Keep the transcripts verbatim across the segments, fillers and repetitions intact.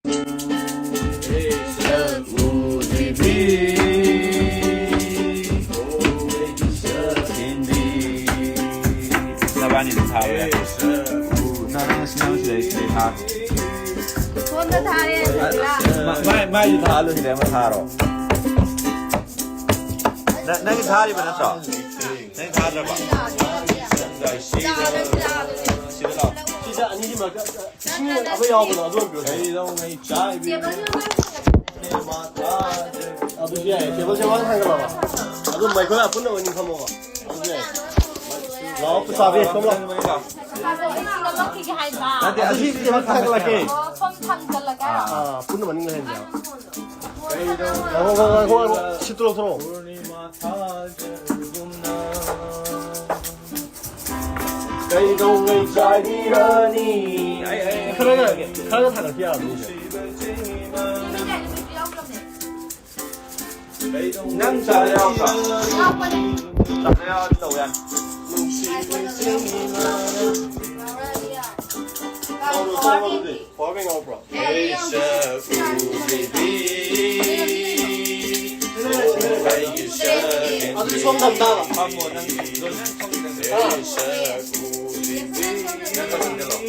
ꯅꯕꯥꯅꯤꯗꯤ ꯊꯥꯕ ꯌꯥꯏ꯫ ꯅꯪ, ꯅꯪ, ꯅꯪ ꯁꯤꯗꯩ, ꯁꯤꯗꯩ ꯊꯥ꯫ ꯐꯣꯟꯗ ꯊꯥꯔꯦ, ꯁꯤꯗ꯫ ꯃꯥ-, ꯃꯥꯏ-, ꯃꯥꯏꯗꯤ ꯊꯥꯍꯜꯂꯨ, ꯁꯤꯗꯩ ꯑꯃ ꯊꯥꯔꯣ꯫ ꯅ-, ꯅꯪꯒꯤ ꯊꯥꯔꯤꯕ ꯅꯠꯇ꯭ꯔꯣ? ꯅꯪ ꯊꯥꯗ꯭ꯔꯕ? ꯁꯤꯗ ꯂꯥꯛꯑꯣ꯫ ꯁꯤꯁꯦ ꯑꯅꯤꯒꯤ ꯃꯔꯛꯇ ꯏꯁꯤꯡ ꯑꯃ ꯌꯥꯎꯕꯗꯣ ꯑꯗꯨ ꯑꯣꯏꯅ ꯄꯤꯔꯛꯑꯣ꯫ ꯀꯩꯗꯧꯉꯩ ꯆꯥꯏꯕꯤ? ꯑꯗꯨꯁꯨ ꯌꯥꯏꯌꯦ꯫ ꯇꯦꯕꯜꯁꯦ ꯋꯥꯅ ꯊꯥꯡꯒꯠꯂꯕ? ꯑꯗꯨ ꯃꯩꯈꯣꯏ ꯑꯄꯨꯟꯅ ꯑꯣꯏꯅ ꯐꯝꯃꯣꯕ꯫ ꯑꯗꯨꯁꯨ ꯌꯥꯏꯌꯦ꯫ ꯂꯥꯛꯑꯣ, ꯄꯩꯁꯥꯕꯤ, ꯁꯣꯝ ꯂꯥꯛꯑꯣ꯫ ꯅꯠꯇꯦ, ꯑꯗꯨꯗꯤ ꯑꯗꯨꯗꯤ ꯇꯦꯕꯜ ꯊꯥꯡꯒꯠꯂꯛꯀꯦ꯫ ꯑꯥ, ꯄꯨꯟꯅ ꯃꯅꯤꯡ ꯂꯩꯍꯟꯁꯦ꯫ ꯉꯥꯏꯈꯣ, ꯉꯥꯏꯈꯣ, ꯉꯥꯏꯈꯣ, ꯉꯥꯏꯈꯣ꯫ ꯁꯤꯠꯇꯨ ꯂꯧꯊꯣꯔꯛꯑꯣ꯫ ꯀꯩꯗꯧꯉꯩ ꯆꯥꯏꯕꯤꯔꯅꯤ? ꯑꯩ, ꯑꯩ, ꯈꯔꯒ, ꯈꯔꯒ ꯊꯥꯡꯒꯠꯄ ꯌꯥꯕꯅꯤꯅꯦ꯫ ꯅꯪ ꯆꯥꯕ ꯌꯥꯎꯗ꯭ꯔꯣ? ꯆꯥꯕ ꯌꯥꯎꯔꯗꯤ ꯇꯧ ꯌꯥꯅꯤ꯫ ꯄꯋꯥꯔ ꯕꯦꯡ ꯌꯥꯎꯕ꯭ꯔꯣ? ꯑꯗꯨꯗꯤ ꯁꯣꯝ ꯊꯝ ꯇꯥꯕ꯫ ꯐꯝꯃꯣ, ꯅꯪ ꯂꯣꯏꯅ ꯊꯝꯈꯤꯗꯪ ꯂꯩꯔꯦ꯫ ꯅꯪ ꯊꯝꯈꯤꯗ ꯂꯥꯛꯑꯣ꯫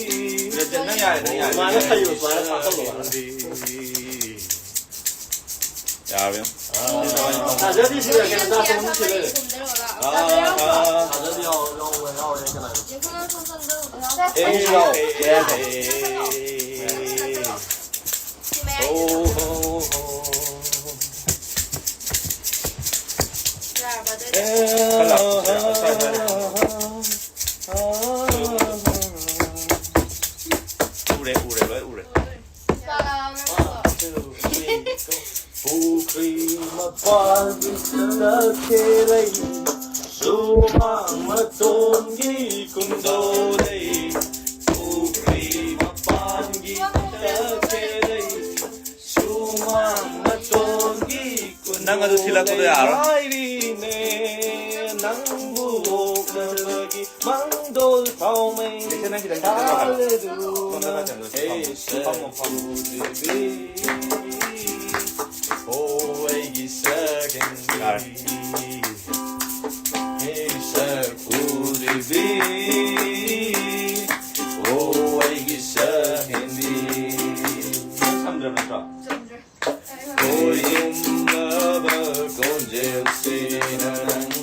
ꯅꯪ ꯌꯥꯔꯦ, ꯅꯪ ꯌꯥꯔꯦ꯫ ꯁꯨꯃꯥꯏꯅ ꯐꯩꯌꯣ, ꯁꯨꯃꯥꯏꯅ ꯐꯥꯁꯜꯂꯣ꯫ ꯌꯥꯔꯕ ꯌꯦꯡꯉꯣ꯫ ꯊꯥꯖꯗꯤ ꯁꯤꯗ ꯀꯩꯅꯣ ꯆꯥꯛ ꯊꯣꯡꯕ ꯁꯤꯜ ꯂꯩꯔꯦ꯫ ꯊꯥꯖꯗꯤ ꯌꯥꯎ-, ꯌꯥꯎ-, ꯌꯥꯎꯔꯦ ꯀꯅꯥꯅꯣ? ꯑꯦ, ꯑꯦ, ꯑꯦ, ꯑꯦ꯫ ꯍꯣ, ꯍꯣ, ꯍꯣ꯫ ꯈꯔ ꯂꯥꯞꯄꯁꯤꯔꯥ? ꯁ꯭ꯋꯥꯏ, ꯁ꯭ꯋꯥꯏꯗ꯫ ꯎꯔꯦ, ꯎꯔꯦ, ꯂꯣꯏ ꯎꯔꯦ꯫ ꯄꯨꯈ꯭ꯔꯤ ꯃꯄꯥꯜꯒꯤ ꯇꯈꯦꯜꯂꯩ, ꯁꯨꯃꯥꯡ ꯃꯇꯣꯟꯒꯤ ꯀꯨꯟꯗꯣꯂꯩ, ꯄꯨꯈ꯭ꯔꯤ ꯃꯄꯥꯟꯒꯤ ꯇꯈꯦꯜꯂꯩ, ꯁꯨꯃꯥꯡ ꯃꯇꯣꯟꯒꯤ ꯅꯪ ꯑꯗꯨ ꯊꯤꯜꯂꯛꯄꯗꯣ ꯌꯥꯔꯣꯏ꯫ ꯍꯥꯏꯔꯤꯅꯦ ꯅꯪꯕꯨ ꯑꯣꯛꯅꯕꯒꯤ ꯃꯥꯡꯗꯣꯜ ꯊꯥꯎꯃꯩ꯫ ꯈꯤꯇꯪ ꯆꯠꯂꯣ ꯍꯥꯏꯕ꯫ ꯁꯣꯝꯗ ꯈꯔ ꯆꯠꯂꯣ꯫ ꯁꯤ ꯐꯝꯃꯣ, ꯐꯝꯃꯣ, ꯐꯝꯃꯣ꯫ ꯑꯣ ꯑꯩꯒꯤ ꯁꯛꯍꯦꯟꯕꯤ꯫ ꯌꯥꯔꯦ꯫ ꯍꯦ ꯁꯛ ꯎꯗ꯭ꯔꯤꯕꯤ꯫ ꯑꯣ ꯑꯩꯒꯤ ꯁꯛꯍꯦꯟꯕꯤ꯫ ꯁꯝꯗ꯭ꯔꯕ ꯅꯠꯇ꯭ꯔꯣ? ꯆꯨꯝꯗ꯭ꯔꯦ꯫ ꯀꯣꯏꯔꯝꯂꯕ ꯈꯣꯟꯖꯦꯜꯁꯤꯅ ꯅꯪꯒꯤ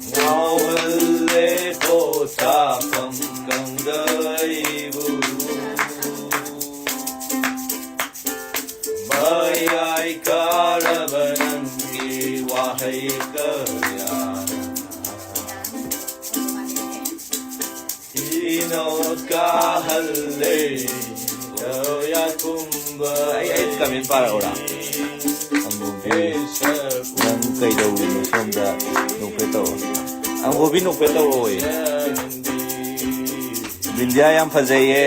ꯉꯥꯎꯍꯜꯂꯦ ꯄꯣꯊꯥꯐꯝ ꯈꯪꯗ ꯑꯩꯕꯨ꯫ ꯃꯌꯥꯏ ꯀꯥꯔꯕ ꯅꯪꯒꯤ ꯋꯥꯍꯩ ꯀꯌꯥꯅ ꯏꯅꯣꯠ ꯀꯥꯍꯜꯂꯦ ꯀꯌꯥ ꯀꯨꯝꯕ꯫ ꯑꯩ, ꯑꯩ ꯀꯃꯦꯟ ꯄꯥꯔꯛꯎꯔꯥ? ꯑꯪꯒꯨꯕꯤ, ꯅꯪ ꯀꯩꯗꯧꯔꯤꯅꯣ ꯁꯣꯝꯗ? ꯅꯣꯛꯐꯦꯠ ꯇꯧꯔꯣ꯫ ꯑꯪꯒꯨꯕꯤ, ꯅꯣꯛꯐꯦꯠ ꯇꯧꯔꯛꯑꯣꯌꯦ꯫ ꯕꯤꯟꯗꯤꯌꯥ ꯌꯥꯝ ꯐꯖꯩꯌꯦ꯫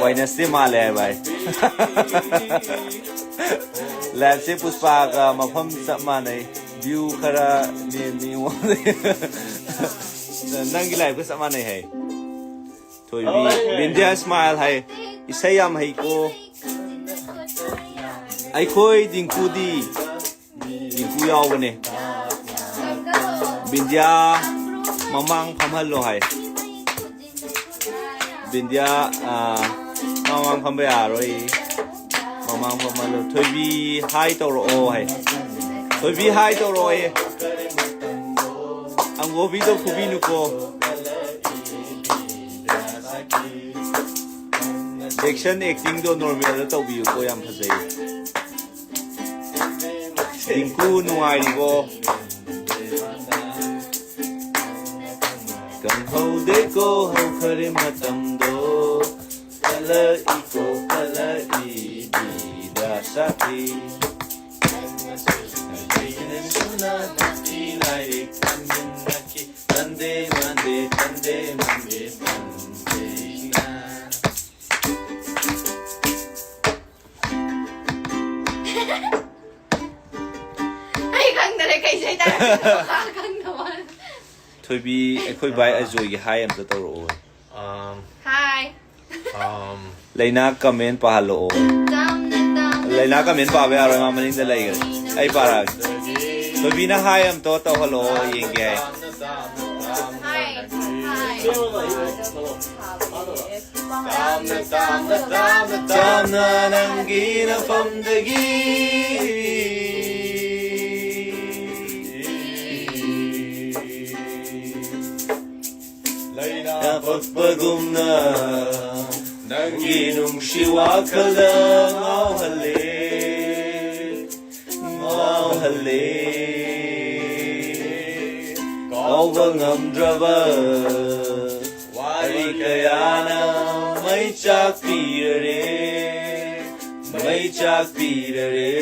ꯋꯥꯏꯅꯁꯗꯦ ꯃꯥꯜꯂꯦ ꯍꯥꯏ ꯚꯥꯏ꯫ ꯂꯥꯏꯐꯁꯦ ꯄꯨꯁꯄꯥꯒ ꯃꯐꯝ ꯆꯞ ꯃꯥꯟꯅꯩ꯫ ꯚ꯭ꯌꯨ ꯈꯔ ꯅꯦꯝꯃꯤ꯫ ꯅꯪꯒꯤ ꯂꯥꯏꯐꯀ ꯆꯞ ꯃꯥꯟꯅꯩ ꯍꯥꯏ꯫ ꯊꯣꯏꯕꯤ, ꯕꯤꯟꯗꯤꯌꯥ ꯁ꯭ꯃꯥꯏꯜ ꯍꯥꯏ꯫ ꯏꯁꯩ ꯌꯥꯝ ꯍꯩꯀꯣ꯫ ꯑꯩꯈꯣꯏ ꯗꯤꯡꯀꯨꯗꯤ, ꯗꯤꯡꯀꯨ ꯌꯥꯎꯕꯅꯦ꯫ ꯕꯤꯟꯗꯤꯌꯥ ꯃꯃꯥꯡ ꯐꯝꯍꯜꯂꯣ ꯍꯥꯏ꯫ ꯕꯤꯟꯗꯤꯌꯥ, ꯑꯥ, ꯃꯃꯥꯡ ꯐꯝꯕ ꯌꯥꯔꯣꯏ꯫ ꯃꯃꯥꯡ ꯐꯝꯍꯜꯂꯣ꯫ ꯊꯣꯏꯕꯤ ꯍꯥꯏ ꯇꯧꯔꯛꯑꯣ ꯍꯥꯏ꯫ ꯊꯣꯏꯕꯤ ꯍꯥꯏ ꯇꯧꯔꯛꯑꯣꯌꯦ꯫ ꯑꯪꯒꯣꯕꯤꯗꯣ ꯐꯨꯕꯤꯅꯨꯀꯣ꯫ ꯑꯦꯛꯁꯟ ꯑꯦꯛꯇꯤꯡꯗꯣ ꯅꯣꯔꯃꯦꯜꯗ ꯇꯧꯕꯤꯌꯨꯀꯣ, ꯌꯥꯝ ꯐꯖꯩ꯫ ꯔꯤꯡꯀꯨ ꯅꯨꯡꯉꯥꯏꯔꯤꯕꯣ? ꯈꯪꯍꯧꯗꯦꯀꯣ ꯍꯧꯈꯔꯦ ꯃꯇꯝꯗꯣ꯫ ꯀꯂꯛꯏꯀꯣ ꯀꯂꯛꯏ ꯕꯤꯗ꯭ꯌꯥ ꯁꯥꯈꯤ꯫ ꯅꯨꯡꯁꯤꯅ ꯅꯨꯡꯁꯤ ꯂꯥꯏꯔꯤꯛ ꯇꯝꯃꯤꯟꯅꯈꯤ꯫ ꯇꯟꯗꯦ ꯃꯟꯗꯦ ꯇꯟꯗꯦ ꯃꯟꯗꯦ ꯇꯟꯗꯦꯅ꯫ ꯑꯩ ꯈꯪꯗꯔꯦ ꯀꯩ ꯏꯁꯩ ꯇꯥꯔꯦ꯫ ꯈꯪꯗꯕ ꯋꯥꯅꯤ꯫ ꯊꯣꯏꯕꯤ, ꯑꯩꯈꯣꯏ ꯚꯥꯏ ꯑꯖꯣꯏꯒꯤ ꯍꯥꯏ ꯑꯝꯇ ꯇꯧꯔꯛꯑꯣ꯫ ꯑꯝ, ꯍꯥꯏ꯫ ꯑꯝ, ꯂꯩꯅꯥ ꯀꯃꯦꯟ ꯄꯥꯍꯜꯂꯛꯑꯣ꯫ ꯇꯝꯅ ꯇꯝꯅ ꯂꯩꯅꯥ ꯀꯃꯦꯟ ꯄꯥꯕ ꯌꯥꯔꯣꯏ, ꯃꯥ ꯃꯅꯤꯡꯗ ꯂꯩꯈ꯭ꯔꯦ꯫ ꯑꯩ ꯄꯥꯔꯛꯑꯒꯦ꯫ ꯊꯣꯏꯕꯤꯅ ꯍꯥꯏ ꯑꯝꯇ ꯇꯧꯍꯜꯂꯛꯑꯣ, ꯌꯦꯡꯒꯦ ꯍꯥꯏ꯫ ꯍꯥꯏ꯫ ꯍꯥꯏ꯫ ꯇꯝꯅ ꯇꯝꯅ ꯇꯝꯅ ꯇꯝꯅ ꯅꯪꯒꯤ ꯅꯐꯝꯗꯒꯤ ꯂꯩꯅꯥ ꯄꯛꯄꯒꯨꯝꯅ ꯅꯪꯒꯤ ꯅꯨꯡꯁꯤ ꯋꯥꯈꯜꯗ ꯉꯥꯎꯍꯜꯂꯦ, ꯉꯥꯎꯍꯜꯂꯦ꯫ ꯀꯥꯎꯕ ꯉꯝꯗ꯭ꯔꯕ ꯋꯥꯔꯤ ꯀꯌꯥꯅ ꯃꯩ ꯆꯥꯛꯄꯤꯔꯔꯦ, ꯃꯩ ꯆꯥꯛꯄꯤꯔꯔꯦ꯫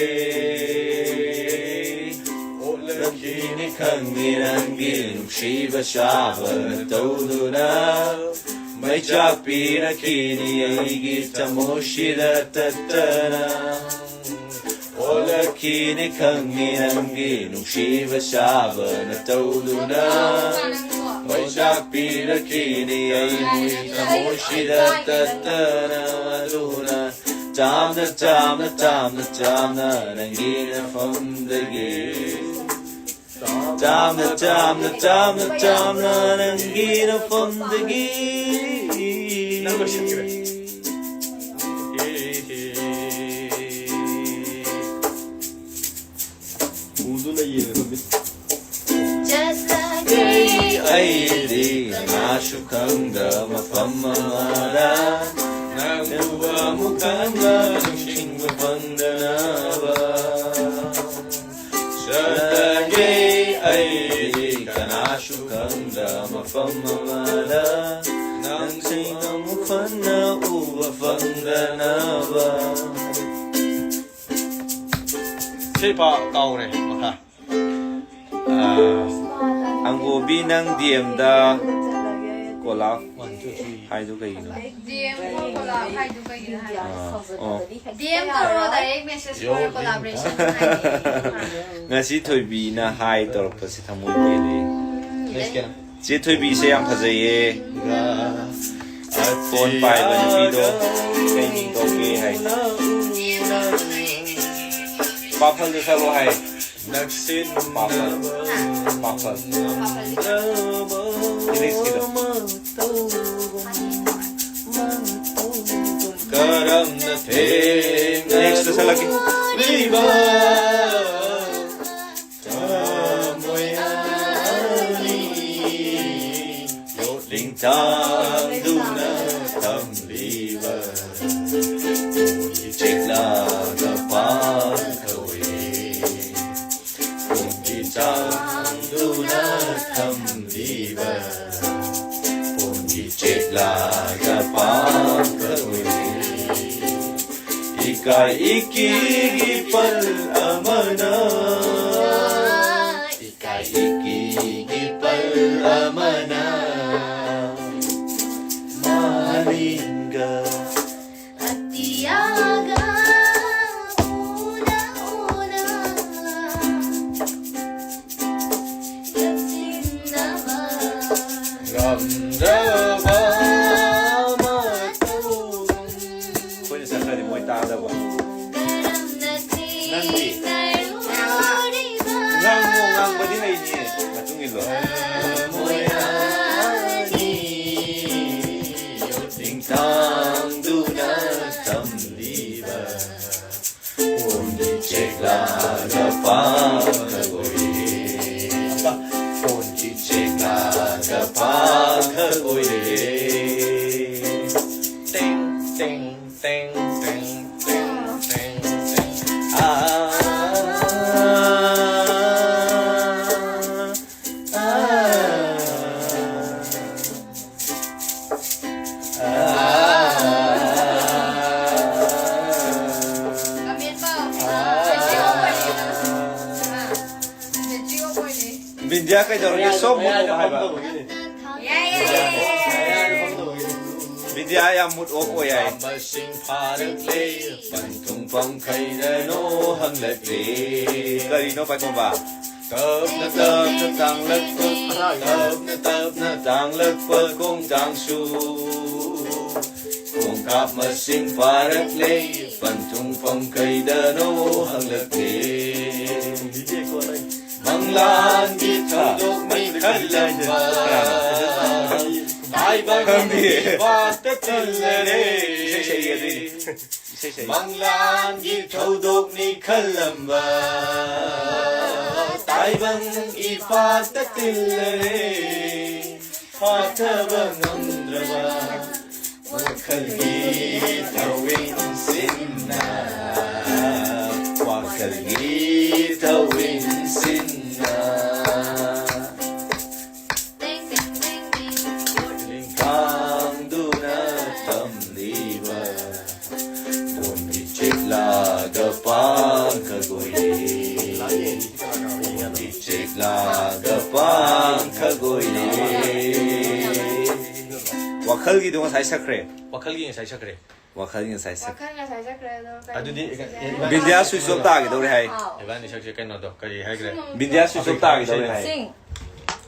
ꯑꯣꯠꯂꯛꯈꯤꯅꯤ ꯈꯪꯉꯤ ꯅꯪꯒꯤ ꯅꯨꯡꯁꯤꯕ ꯁꯥꯕꯅ ꯇꯧꯗꯨꯅ, ꯃꯩ ꯆꯥꯛꯄꯤꯔꯛꯈꯤꯅꯤ ꯑꯩꯒꯤ ꯊꯃꯣꯏꯁꯤꯗ ꯇꯠꯇꯅ꯫ ꯑꯣꯜꯂꯛꯈꯤꯅꯤ ꯈꯪꯉꯤ ꯅꯪꯒꯤ ꯅꯨꯡꯁꯤꯕ ꯁꯥꯕꯅ ꯇꯧꯗꯨꯅ, ꯃꯩ ꯆꯥꯛꯄꯤꯔꯛꯈꯤꯅꯤ ꯑꯩꯒꯤ ꯊꯃꯣꯏꯁꯤꯗ ꯇꯠꯇꯅ꯫ ꯑꯗꯨꯅ ꯇꯥꯝꯅ ꯇꯥꯝꯅ ꯇꯥꯝꯅ ꯇꯥꯝꯅ ꯅꯪꯒꯤ ꯅꯐꯝꯗꯒꯤ, ꯇꯥꯝꯅ ꯇꯥꯝꯅ ꯇꯥꯝꯅ ꯇꯥꯝꯅ ꯅꯪꯒꯤ ꯅꯐꯝꯗꯒꯤ꯫ ꯅꯪ ꯂꯣꯏꯁꯤꯟꯈ꯭ꯔꯦ꯫ ꯎꯗꯨꯅ ꯌꯦꯡꯉꯒ ꯃꯤꯠ Just like ꯑꯩꯗꯤ ꯀꯅꯥꯁꯨ ꯈꯪꯗ ꯃꯐꯝ ꯑꯃꯗ ꯅꯪꯕꯨ ꯑꯃꯨꯛ ꯍꯟꯅ ꯅꯤꯡꯁꯤꯡꯕ ꯐꯪꯗꯅꯕ ꯆꯠꯂꯒꯦ꯫ ꯑꯩꯗꯤ ꯀꯅꯥꯁꯨ ꯈꯪꯗ ꯃꯐꯝ ꯑꯃꯗ ꯅꯪꯁꯤ ꯑꯃꯨꯛ ꯍꯟꯅ ꯎꯕ ꯐꯪꯗꯅꯕ꯫ ꯏꯁꯩ ꯄꯥ ꯀꯥꯎꯔꯦ ꯃꯈꯥ꯫ ꯑꯥ, ꯑꯪꯒꯣꯕꯤ, ꯅꯪ ꯗꯤ ꯑꯦꯝꯗ ꯀꯣꯂꯥꯞ ꯍꯥꯏꯗꯨ ꯀꯩꯒꯤꯅꯣ? ꯗꯤ ꯑꯦꯝ ꯀꯣꯂꯥꯞ ꯍꯥꯏꯗꯨ ꯀꯩꯒꯤꯅꯣ ꯍꯥꯏꯕ? ꯑꯥ, ꯑꯣ꯫ ꯗꯤ ꯑꯦꯝ ꯇꯧꯔꯣ, direct message ꯇꯧꯔꯣ, collaboration ꯍꯥꯏꯗꯤ꯫ ꯉꯁꯤ ꯊꯣꯏꯕꯤꯅ ꯍꯥꯏ ꯇꯧꯔꯛꯄꯁꯦ ꯊꯃꯣꯏ ꯄꯦꯜꯂꯦ꯫ ꯆꯦ ꯊꯣꯏꯕꯤꯁꯦ ꯌꯥꯝ ꯐꯖꯩꯌꯦ꯫ ꯐꯣꯟ ꯄꯥꯏꯕ ꯅꯨꯄꯤꯗꯣ ꯀꯩ ꯃꯤꯡ ꯀꯧꯒꯦ ꯍꯥꯏ꯫ ꯄꯥꯐꯜꯗ ꯁꯛꯂꯣ ꯍꯥꯏ꯫ ꯄꯥꯐꯜ꯫ ꯄꯥꯐꯜ꯫ ꯐꯤꯂꯤꯛꯁꯀꯤꯗꯣ꯫ ꯀꯔꯝꯅ ꯊꯦꯡꯅ ꯅꯦꯛꯁꯇ ꯁꯛꯂꯛꯀꯦ꯫ ꯊꯝꯃꯣꯏ ꯑꯅꯤ ꯌꯣꯠꯂꯤꯡ ꯇꯥꯡꯗꯨꯅ ꯊꯝꯂꯤꯕ ꯆꯦꯛꯂꯥꯒ ꯄꯥꯡꯊꯧꯏ꯫ ꯄꯨꯡꯒꯤ ꯆꯥꯡꯗꯨꯅ ꯊꯝꯂꯤꯕ ꯄꯨꯡꯒꯤ ꯆꯦꯛꯂꯥꯒ ꯄꯥꯡꯊꯧꯏ꯫ ꯏꯀꯥꯏ ꯏꯀꯤꯒꯤ ꯄꯜ ꯑꯃꯅ ꯏꯀꯥꯏ ꯏꯀꯤꯒꯤ ꯄꯜ ꯑꯃꯅ ꯃꯥꯂꯤꯡꯒ ꯑꯇꯤꯌꯥꯒ ꯎꯅ ꯎꯅ ꯂꯛꯆꯤꯟꯅꯕ ꯉꯝꯗ꯭ꯔꯕ ꯃꯇꯧ꯫ ꯑꯩꯈꯣꯏꯅ ꯆꯠꯈ꯭ꯔꯗꯤ ꯃꯣꯏ ꯇꯥꯗꯕ꯫ ꯅꯪꯗꯤ? ꯉꯥꯡꯉꯣ, ꯉꯥꯡꯕꯗꯤ ꯍꯩꯅꯤ꯫ ꯃꯇꯨꯡ ꯏꯜꯂꯣ꯫ ꯃꯣꯏ ꯑꯅꯤ ꯇꯤꯡꯇꯥꯡꯗꯨꯅ ꯊꯝꯂꯤꯕ ꯄꯣꯟꯒꯤ ꯆꯦꯛꯂꯥꯒ ꯄꯥꯈꯛ ꯑꯣꯏꯔꯦ꯫ ꯄꯣꯟꯒꯤ ꯆꯦꯛꯂꯥꯒ ꯄꯥꯈꯛ ꯑꯣꯏꯔꯦ꯫ ꯇꯦꯡ, ꯇꯦꯡ, ꯇꯦꯡ, ꯇꯦꯡ, ꯇꯦꯡ, ꯇꯦꯡ, ꯇꯦꯡ꯫ ꯑꯥ, ꯑꯥ, ꯑꯥ꯫ ꯕꯤꯟꯗꯤꯌꯥ ꯀꯩꯗꯧꯔꯒꯦ? ꯁꯣꯝ ꯃꯨꯠ ꯑꯣꯐ ꯍꯥꯏꯕ꯫ ꯕꯤꯟꯗꯤꯌꯥ ꯌꯥꯝ ꯃꯨꯠ ꯑꯣꯐ ꯑꯣꯏ ꯍꯥꯏ꯫ ꯄꯥꯝꯕꯁꯤꯡ ꯐꯥꯔꯛꯂꯦ, ꯄꯟꯊꯨꯡꯐꯝ ꯈꯩꯅꯅꯣ ꯍꯪꯂꯛꯂꯦ꯫ ꯀꯔꯤꯅꯣ ꯄꯥꯏꯈꯣꯝꯕ? ꯇꯞꯅ ꯇꯞꯅ ꯇꯥꯡꯂꯛꯄ, ꯇꯞꯅ ꯇꯞꯅ ꯇꯥꯡꯂꯛꯄ ꯈꯣꯡꯊꯥꯡꯁꯨ ꯈꯣꯡꯀꯥꯞ ꯃꯁꯤꯡ ꯐꯥꯔꯛꯂꯦ, ꯄꯟꯊꯨꯡꯐꯝ ꯀꯩꯗꯅꯣ ꯍꯪꯂꯛꯂꯦ꯫ ꯃꯪꯂꯥꯟꯒꯤ ꯊꯧꯗꯣꯛꯅꯤ ꯈꯜꯂꯝꯕ ꯇꯥꯏꯕꯪꯒꯤ ꯄꯥꯛꯇ ꯇꯤꯜꯂꯔꯦ꯫ ꯏꯁꯩ ꯁꯛꯏ ꯑꯗꯨꯏꯅꯦ꯫ ꯏꯁꯩ ꯁꯛꯏ꯫ ꯃꯪꯂꯥꯟꯒꯤ ꯊꯧꯗꯣꯛꯅꯤ ꯈꯜꯂꯝꯕ ꯇꯥꯏꯕꯪ ꯏꯄꯥꯛꯇ ꯇꯤꯜꯂꯔꯦ꯫ ꯐꯥꯊꯕ ꯉꯝꯗ꯭ꯔꯕ ꯋꯥꯈꯜꯒꯤ ꯊꯧꯋꯤꯟꯁꯤꯡꯅ, ꯋꯥꯈꯜꯒꯤ ꯊꯧꯋꯤꯟꯁꯤꯡꯅ ꯂꯤꯡꯈꯥꯡꯗꯨꯅ ꯊꯝꯂꯤꯕ ꯄꯣꯟꯕꯤ ꯆꯦꯛꯂꯥꯒ ꯄꯥꯡꯈꯒꯣꯏꯔꯦ꯫ ꯄꯣꯟꯕꯤ ꯆꯦꯛꯂꯥꯒ ꯄꯥꯡꯈꯒꯣꯏꯔꯦ꯫ ꯋꯥꯈꯜꯒꯤꯗꯣ ꯉꯁꯥꯏ ꯁꯛꯈ꯭ꯔꯦ꯫ ꯋꯥꯈꯜꯒꯤ ꯉꯁꯥꯏ ꯁꯛꯈ꯭ꯔꯦ꯫ ꯋꯥꯈꯜꯒꯤ ꯉꯁꯥꯏ ꯁꯛ- ꯋꯥꯈꯜ ꯉꯁꯥꯏ ꯁꯛꯈ꯭ꯔꯦ ꯑꯗꯣ ꯀꯔꯤ ꯑꯗꯨꯗꯤ ꯁꯤꯁꯦ? ꯏꯕꯥꯅꯤ ꯕꯤꯟꯗꯤꯌꯥ ꯁ꯭ꯋꯤꯆ ꯑꯣꯐ ꯇꯥꯈꯤꯗꯧꯔꯦ ꯍꯥꯏ꯫ ꯏꯕꯥꯅꯤ ꯁꯛꯁꯦ ꯀꯩꯅꯣꯗꯣ ꯀꯔꯤ ꯍꯥꯏꯈ꯭ꯔꯦ? ꯕꯤꯟꯗꯤꯌꯥ ꯁ꯭ꯋꯤꯆ ꯑꯣꯐ ꯇꯥꯈꯤꯗꯧꯔꯦ ꯍꯥꯏ꯫ ꯁꯤꯡ꯫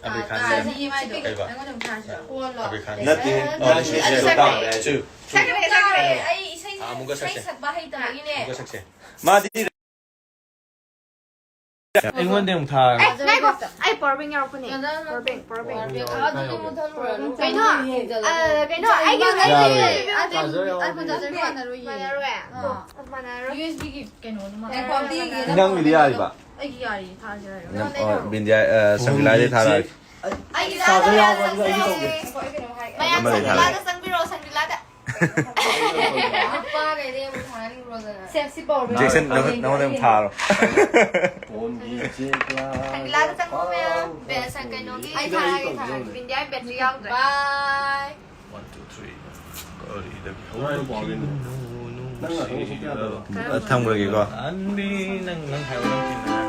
ꯑꯕꯤꯔ ꯈꯥꯟ꯫ ꯑꯥ, ꯁꯤꯒꯤ ꯃꯥꯏꯗꯣ ꯀꯩꯕ? ꯑꯩꯉꯣꯟꯗ ꯑꯃꯨꯛ ꯊꯥꯔꯁꯤꯔꯣ? ꯀꯣꯜꯂꯣ? ꯑꯕꯤꯔ ꯈꯥꯟ꯫ ꯅꯠꯇꯦ, ꯑꯥ, ꯃꯥꯗꯤ ꯁꯤ ꯁ꯭ꯋꯤꯆ ꯑꯣꯐ ꯇꯥꯈ꯭ꯔꯦ ꯍꯥꯏ꯫ ꯁꯛꯈ꯭ꯔꯦ, ꯁꯛꯈ꯭ꯔꯦ꯫ ꯑꯩ ꯏꯁꯩ, ꯑꯥ, ꯑꯃꯨꯛꯀ ꯏꯁꯩ ꯁꯛꯁꯦ꯫ ꯁꯛꯄ ꯍꯩꯇꯕꯒꯤꯅꯦ꯫ ꯑꯃꯨꯛꯀ ꯁꯛꯁꯦ꯫ ꯃꯥꯗꯤ ꯑꯩꯉꯣꯟꯗ ꯑꯃꯨꯛ ꯊꯥꯔꯣ꯫ ꯑꯦ, ꯉꯥꯏꯈꯣ, ꯑꯩ power bank ꯌꯥꯎꯔꯛꯄꯅꯦ꯫ ꯉꯥꯏꯈꯣ, ꯉꯥꯏꯈꯣ꯫ Power bank, power bank꯫ Power bank꯫ ꯑꯗꯨꯗꯤ ꯃꯨꯠꯊꯠꯂꯨꯔꯅꯨ꯫ ꯀꯩꯅꯣ? ꯑ, ꯀꯩꯅꯣ? ꯑꯩꯒꯤ ꯌꯥꯔꯣꯏꯌꯦ꯫ ꯑꯗꯨ, ꯆꯥꯔꯖꯔ ꯌꯥꯎꯕ ꯑꯗꯨ ꯃꯥꯟꯅꯔꯣꯏꯌꯦ꯫ ꯃꯥꯟꯅꯔꯣꯏꯌꯦ? ꯑꯥ꯫ ꯃꯥꯟꯅꯔꯣꯏ꯫ ꯌꯨ ꯑꯦꯁ ꯕꯤꯒꯤ ꯀꯩꯅꯣꯗꯣ ꯃꯥꯟꯅꯔꯣꯏ꯫ ꯅꯪꯒꯤꯗꯤ ꯌꯥꯔꯤꯕ? ꯑꯩꯒꯤ ꯌꯥꯔꯤ, ꯊꯥꯔꯁꯤꯔꯣ? ꯅꯪ, ꯑ, ꯕꯤꯟꯗꯤꯌꯥ, ꯑ, ꯁꯪꯒꯤꯂꯥꯗꯤ ꯊꯥꯔꯛꯑꯒꯦ꯫ ꯑꯩꯒꯤ ꯆꯥꯔꯖꯔ ꯌꯥꯎꯕ ꯑꯗꯨ ꯑꯩꯒꯤ ꯇꯧꯒꯦ꯫ ꯃꯌꯥꯝ ꯑꯃꯗꯤ ꯊꯥꯔꯛꯑꯒꯦ꯫ ꯁꯪꯒꯤꯂꯥꯗ ꯆꯪꯕꯤꯔꯛꯑꯣ, ꯁꯪꯒꯤꯂꯥꯗ꯫ ꯅꯨꯄꯥꯈꯩꯗꯤ ꯑꯃꯨꯛ ꯊꯥꯍꯟꯈ꯭ꯔꯣꯗꯅ꯫ ꯁꯦꯞꯁꯤ ꯄꯥꯎꯔꯦ꯫ ꯖꯦꯛꯁꯟ, ꯅꯉꯣꯟ-, ꯅꯉꯣꯟꯗ ꯑꯃꯨꯛ ꯊꯥꯔꯣ꯫ ꯁꯪꯒꯤꯂꯥꯗ ꯆꯪꯉꯣ ꯃꯌꯥꯝ꯫ ꯕꯦ-, ꯁꯪ-, ꯀꯩꯅꯣꯒꯤ ꯑꯩ ꯊꯥꯔꯛꯑꯒꯦ, ꯊꯥꯔꯛꯑꯒꯦ꯫ ꯕꯤꯟꯗꯤꯌꯥꯒꯤ ꯕꯦꯇ꯭ꯔꯤ ꯌꯥꯎꯗ꯭ꯔꯦ꯫ ꯕꯥꯏ꯫ One, two, three. ꯀꯔꯤꯗꯒꯤ ꯍꯧꯔꯕ ꯅꯪ ꯉꯁꯥꯏ ꯊꯣꯛꯄ ꯌꯥꯗꯕ꯭ꯔꯣ? ꯅꯨꯡꯁꯤꯕ ꯑ, ꯊꯝꯈ꯭ꯔꯒꯦꯀꯣ꯫ ꯑꯟꯕꯤ, ꯅꯪ, ꯅꯪ ꯍꯥꯏꯌꯣ, ꯅꯪ ꯊꯦꯡꯅꯔꯦ꯫